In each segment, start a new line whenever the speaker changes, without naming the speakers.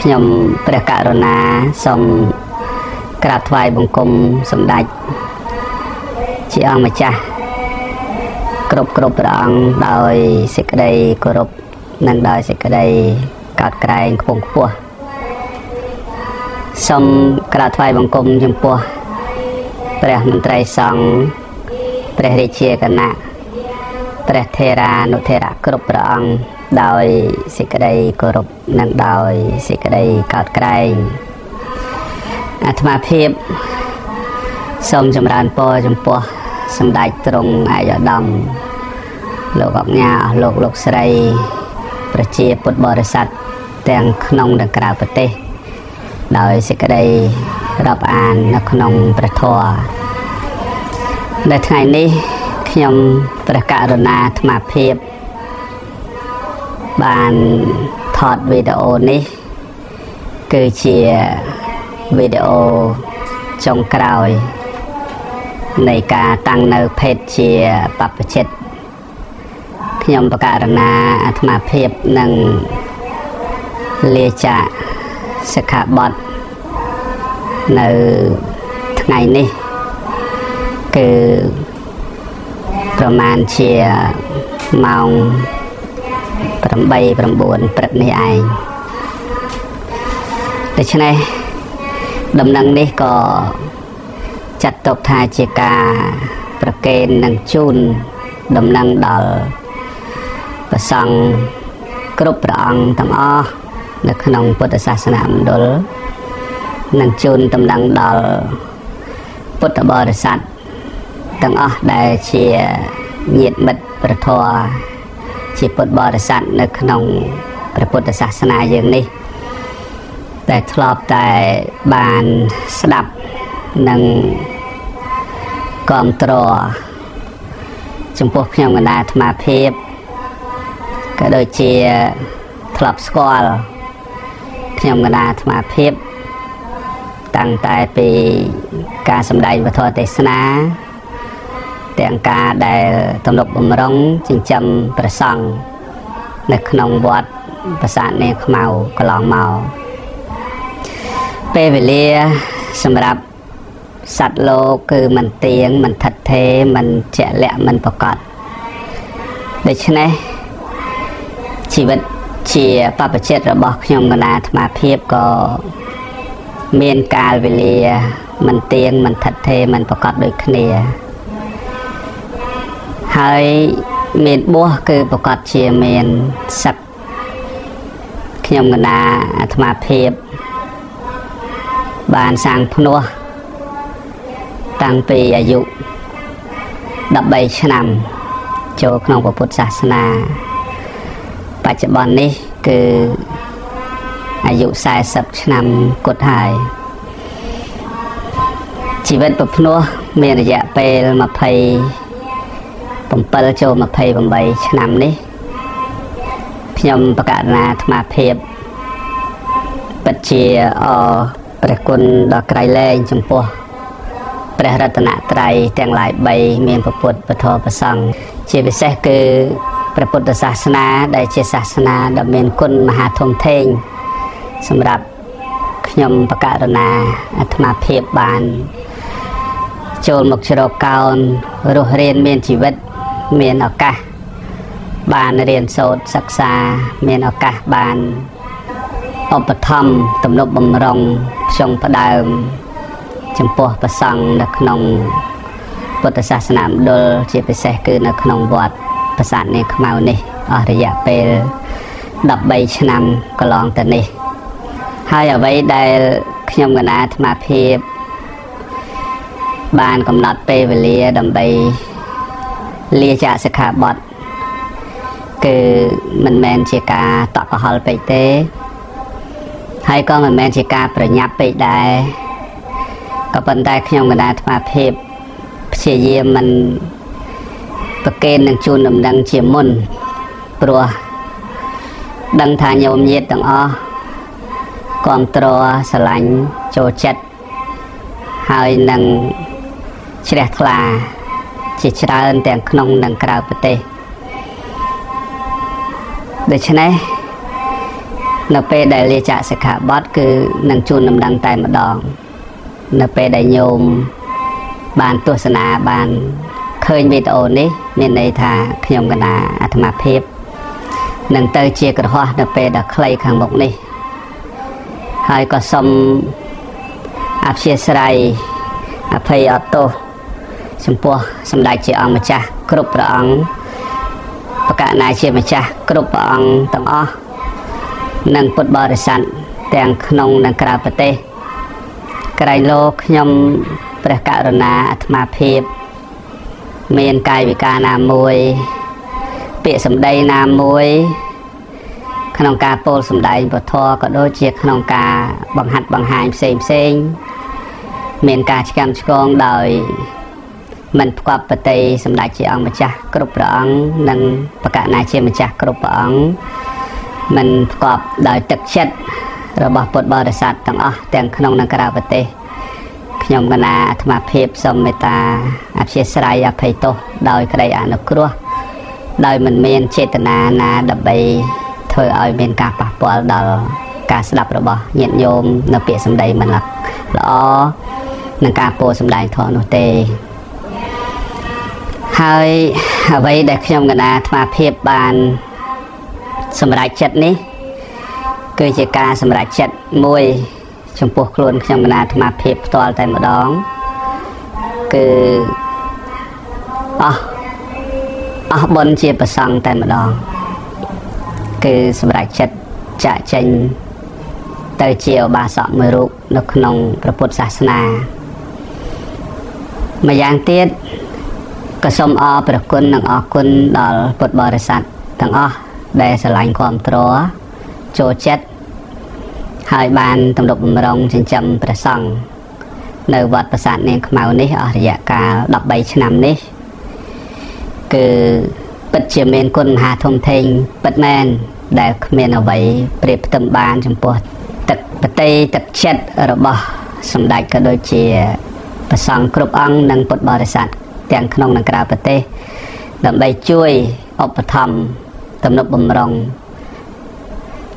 ខ្ញុំព្រះករុណាសូមក្រាបថ្វាយបង្គំសម្ដេចជាអង្គម្ចាស់គ្រប់គ្រប់ព្រះអង្គដោយសេចក្តីគោរពនិងដោយសេចក្តីកោតក្រែងខ្ពង់ខ្ពស់សូមក្រាបថ្វាយបង្គំចំពោះព្រះមន្ត្រីសង្ឃព្រះរាជាគណៈព្រះថេរានុថេរៈគ្រប់ព្រះអង្គដោយសេចក្តីគោរពនិងដោយសេចក្តីកោតក្រែងអាត្មាភាពសូមចម្រើនពរចំពោះសម្ដេចទ្រង់ឯកឧត្តមលោកអុកញ៉ាអស់លោកលោកស្រីប្រជាពុទ្ធបរិស័ទទាំងក្នុងនិងក្រៅប្រទេសដោយសេចក្តីរាប់អាននៅក្នុងព្រះធម៌នៅថ្ងៃនេះខ្ញុំព្រះករុណាអាត្មាភាពបានថតវីដេអូនេះគឺជាវីដេអូចុងក្រោយនៃការតាំងនៅភេទជាបព្វជិតខ្ញុំព្រះករុណាអាត្មាភាពនឹងលាចាកសិក្ខាបទនៅថ្ងៃនេះគឺប្រមាណជាម៉ោង8 9ព្រឹកនេះឯងដូច្នេះដំណឹងនេះក៏ចាត់ទុកថាជាការប្រគេននិងជូនដំណឹងដល់ព្រះសង្ឃគ្រប់ព្រះអង្គទាំងអស់នៅក្នុងពុទ្ធសាសនាមណ្ឌលនិងជូនដំណឹងដល់ពុទ្ធបរិស័ទទាំងអស់ដែលជាញាតិមិត្តព្រះធម៌ជាពុទ្ធបរិស័ទនៅក្នុងព្រះពុទ្ធសាសនាយើងនេះដែលធ្លាប់តែបានស្ដាប់និងគាំទ្រចំពោះខ្ញុំកណ្ដាលអាត្មាភាពក៏ដូចជាធ្លាប់ស្គាល់ខ្ញុំកណ្ដាលអាត្មាភាពតាំងតែពីការសម្ដែងវធទេសនាទាំងការដែលទំនុកបំរុងចិញ្ចឹមព្រះសង្ឃនៅក្នុងវត្តប្រាសាទនាងខ្មៅកន្លងមកពេលវេលាសម្រាប់សត្វលោកគឺមិនទៀងមិនថិតថេរមិនជាក់លាក់មិនប្រកបដូច្នេះជីវិតជាបព្វជិតរបស់ខ្ញុំកណ្ដាលអាត្មាភាពក៏មានកាលវេលាមិនទៀងមិនថិតថេរមិនប្រកបដូចគ្នាហើយមានបួសគឺប្រកបជាមានសឹកខ្ញុំកណ្ដាលអាត្មាភាពបានសាងភ្នោះតាំងពីអាយុ13ឆ្នាំចូលក្នុងពុទ្ធសាសនាបច្ចុប្បន្ននេះគឺអាយុ40ឆ្នាំគត់ហើយជីវិតប្រភ្នោះមានរយៈពេល27ចូល28ឆ្នាំនេះខ្ញុំប្រកាសណាអាត្មាភាពពិតជាអរព្រះគុណដ៏ក្រៃលែងចំពោះព្រះរតនត្រ័យទាំងឡាយ3មានព្រះពុទ្ធពធព្រះសង្ឃជាពិសេសគឺព្រះពុទ្ធសាសនាដែលជាសាសនាដ៏មានគុណមហាធំធេងសម្រាប់ខ្ញុំប្រកាសណាអាត្មាភាពបានចូលមកជ្រកកោនរស់រៀនមានជីវិតមានឱកាសបានរៀនសូត្រសិក្សាមានឱកាសបានឧបត្ថម្ភទំនុកបំរុងផ្ចុងផ្ដើមចំពោះព្រះសង្ឃនៅក្នុងពុទ្ធសាសនាមណ្ឌលជាពិសេសគឺនៅក្នុងវត្តប្រាសាទនាងខ្មៅនេះអស់រយៈពេល13ឆ្នាំកន្លងទៅនេះហើយអ្វីដែលខ្ញុំកណ្ដាលអាត្មាភាពបានកំណត់ពេលវេលាដើម្បីលាចាកសិក្ខាបទគឺមិនមែនជាការតក់កុហលពេកទេហើយក៏មិនមែនជាការប្រញាប់ពេកដែរក៏ប៉ុន្តែខ្ញុំកណ្ដាលអាត្មាភាពព្យាយាមមិនប្រគេននឹងជូនដំណឹងជាមុនព្រោះដឹងថាញោមញាតិទាំងអស់គាំទ្រស្រឡាញ់ចូលចិត្តហើយនឹងជ្រះថ្លាជាច្រើនទាំងក្នុងនិងក្រៅប្រទេសដូច្នេះ នៅពេលដែលលាចាកសិក្ខាបទគឺនឹងជូនដំណឹងតែម្ដងនៅពេលដែលញោមបានទស្សនាបានឃើញវីដេអូនេះមានន័យថាខ្ញុំកណាអាត្មាភាពនឹងទៅជាក្រហោះនៅពេលដ៏ខ្លីខាងមុខនេះហើយក៏សូមអព្យាស្រ័យអភ័យអត់ទោសចំពោះសម្ដេចជាអង្គម្ចាស់គ្រប់ព្រះអង្គបកណាជាម្ចាស់គ្រប់ព្រះអង្គទាំងអស់និងពុទ្ធបរិស័ទទាំងក្នុងនិងក្រៅប្រទេសក្រែងលោកខ្ញុំព្រះករុណាអាត្មាភាពមានកាយវិការណាមួយពាក្យសម្ដីណាមួយក្នុងការពោលសម្ដែងពធក៏ដូចជាក្នុងការបង្ហាត់បង្ហាញផ្សេងផ្សេងមានការឆ្កាំឆ្គងដោយមិនផ្គប់បតីសម្ដេចជាអង្គម្ចាស់គ្រប់ព្រះអង្គនិងបកណាជាម្ចាស់គ្រប់ព្រះអង្គមិនផ្គប់ដោយទឹកចិត្តរបស់ពុទ្ធបរិស័ទទាំងអស់ទាំងក្នុងនិងក្រៅប្រទេសខ្ញុំកណាអាត្មាភាពសូមមេត្តាអព្យាស្រ័យអភ័យទោសដោយក្តីអនុគ្រោះដោយមិនមានចេតនាណាដើម្បីធ្វើឲ្យមានការប៉ះពាល់ដល់ការស្ដាប់របស់ញាតិញោមនៅពាក្យសម្ដីមិនល្អនិងការពោលសម្ដែងធម៌នោះទេហើយអ្វីដែលខ្ញុំកណាអាត្មាភាពបានសម្រេចចិត្តនេះគឺជាការសម្រេចចិត្តមួយចំពោះខ្លួនខ្ញុំកណាអាត្មាភាពផ្ទាល់តែម្ដងគឺអស់បុណ្យជាប្រសង់តែម្ដងគឺសម្រេចចិត្តចាក់ចេញទៅជាឧបាសកមួយរូបនៅក្នុងព្រះពុទ្ធសាសនាម្យ៉ាងទៀតក៏សូមអរព្រះគុណនិងអរគុណដល់ពុទ្ធបរិស័ទទាំងអស់ដែលស្រឡាញ់គាំទ្រចូលចិត្តហើយបានទំនុកបំរុងចិញ្ចឹមព្រះសង្ឃនៅវត្តប្រាសាទនាងខ្មៅនេះអស់រយៈកាល13ឆ្នាំនេះគឺពិតជាមានគុណមហាធំធេងពិតមែនដែលគ្មានអ្វីប្រៀបផ្ទឹមបានចំពោះទឹកបតីទឹកចិត្តរបស់សម្ដេចក៏ដូចជាព្រះសង្ឃគ្រប់អង្គនិងពុទ្ធបរិស័ទទាំងក្នុងនិងក្រៅប្រទេសដើម្បីជួយឧបត្ថម្ភទំនុកបំរុង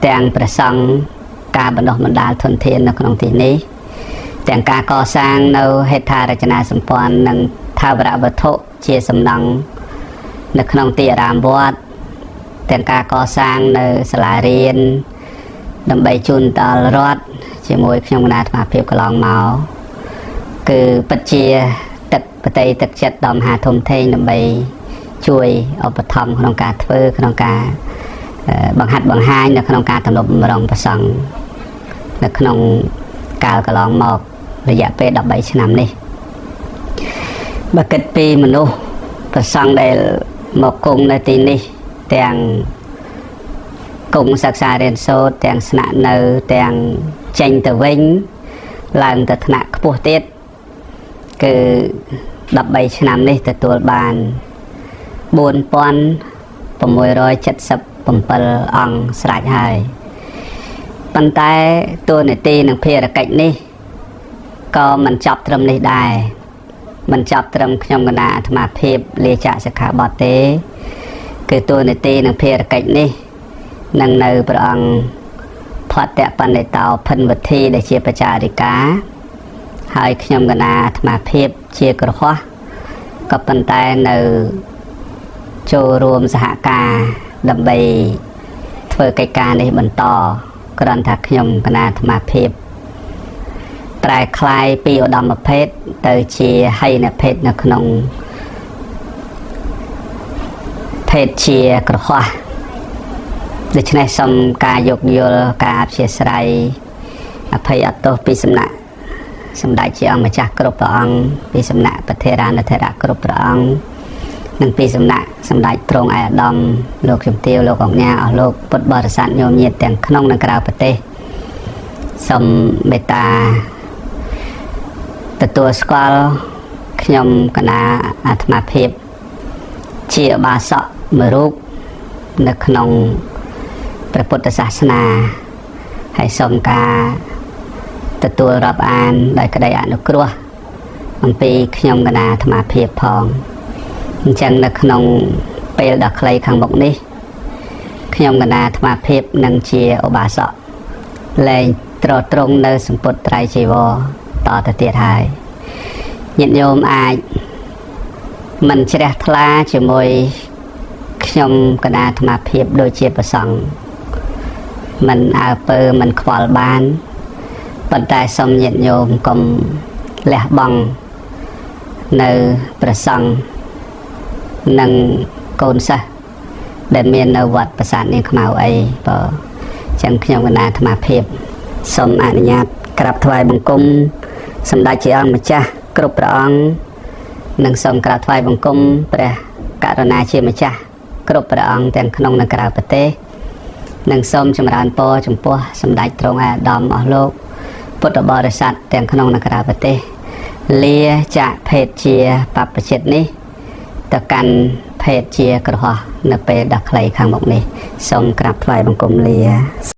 ទាំងព្រះសង្ឃការបណ្ដុះបណ្ដាលធនធាននៅក្នុងទីនេះទាំងការកសាងនៅហេដ្ឋារចនាសម្ព័ន្ធនិងថាវរវត្ថុជាសំណង់នៅក្នុងទីអារាមវត្តទាំងការកសាងនៅសាលារៀនដើម្បីជូនដល់រដ្ឋជាមួយខ្ញុំគណៈអាត្មាភាពកន្លងមកគឺពិតជាទឹកបតីទឹកចិត្តដ៏មហាធំធេងដើម្បីជួយឧបត្ថម្ភក្នុងការធ្វើក្នុងការបង្ហាត់បង្ហាញនៅក្នុងការទំនុកបំរុងព្រះសង្ឃនៅក្នុងកាលកន្លងមករយៈពេល13ឆ្នាំនេះបើគិតពីមនុស្សព្រះសង្ឃដែលមកគង់នៅទីនេះទាំងគង់សិក្សារៀនសូត្រទាំងស្នាក់នៅទាំងចេញទៅវិញឡើងទៅថ្នាក់ខ្ពស់ទៀតគឺ13ឆ្នាំនេះទទួលបាន4677អង្គស្រេចហើយប៉ុន្តែតួនាទីនិងភារកិច្ចនេះក៏មិនចប់ត្រឹមនេះដែរមិនចប់ត្រឹមខ្ញុំកណាអាត្មាភាពលាចាកសិក្ខាបទទេគឺតួនាទីនិងភារកិច្ចនេះនឹងនៅព្រះអង្គផតបណ្ឌិតោភិនវធីដែលជាបច្ចារិកាហើយខ្ញុំកណាអាត្មាភាពជាក្រហោះក៏ប៉ុន្តែនៅចូលរួមសហការដើម្បីធ្វើកិច្ចការនេះបន្តគ្រាន់តែខ្ញុំកណាអាត្មាភាពប្រែក្លាយពីឧត្តមភេទទៅជាហីនភេទនៅក្នុងភេទជាក្រហោះដូច្នេះសូមការយោគយល់ការអព្យាស្រ័យអភ័យអត់ទោសពីសំណាក់សម្ដេចជាអង្គម្ចាស់គ្រប់ព្រះអង្គពីសំណាក់ប្រធេរានុធរៈគ្រប់ព្រះអង្គនិងពីសំណាក់សម្ដេចទ្រង់ឯកឧត្តមលោកជំទាវលោកអង្គញាអស់លោកពុទ្ធបរិស័ទញោមញាតិទាំងក្នុងនិងក្រៅប្រទេសសូមមេត្តាទទួលស្គាល់ខ្ញុំកណាអាត្មាភាពជាឧបាសកមួយរូបនៅក្នុងព្រះពុទ្ធសាសនាហើយសូមការទទួលរាប់អានដោយក្តីអនុគ្រោះអំពីខ្ញុំកណាអាត្មាភាពផងអញ្ចឹងនៅក្នុងពេលដ៏ខ្លីខាងមុខនេះខ្ញុំកណាអាត្មាភាពនឹងជាឧបាសក លែងត្រត្រង់នៅសម្ពុតត្រៃជីវរតទៅទៀតហើយញាតិញោមអាចមិនជ្រះថ្លាជាមួយខ្ញុំកណាអាត្មាភាពដូចជាប្រសង់មិនអើពើមិនខ្វល់បានប៉ុន្តែសូមញាតិញោមកុំលះបង់នៅប្រសង់និងកូនសិស្សដែលមាននៅវត្តប្រាសាទនាងខ្មៅអីបើចឹងខ្ញុំកណាអាត្មាភាពសូមអនុញ្ញាតក្រាបថ្វាយបង្គំសម្ដេចជាអង្គម្ចាស់គ្រប់ព្រះអង្គនិងសូមក្រាបថ្វាយបង្គំព្រះករុណាជាម្ចាស់គ្រប់ព្រះអង្គទាំងក្នុងនិងក្រៅប្រទេសនិងសូមចម្រើនពរចំពោះសម្ដេចទ្រង់អាដាមអស់លោកពុទ្ធបរិស័ទទាំងក្នុងនិងក្រៅប្រទេសលាចាកភេទជាបព្វជិតនេះទៅកាន់ភេទជាក្រហោះនៅពេលដ៏ខ្លីខាងមុខនេះសូមក្រាបថ្វាយបង្គំលា។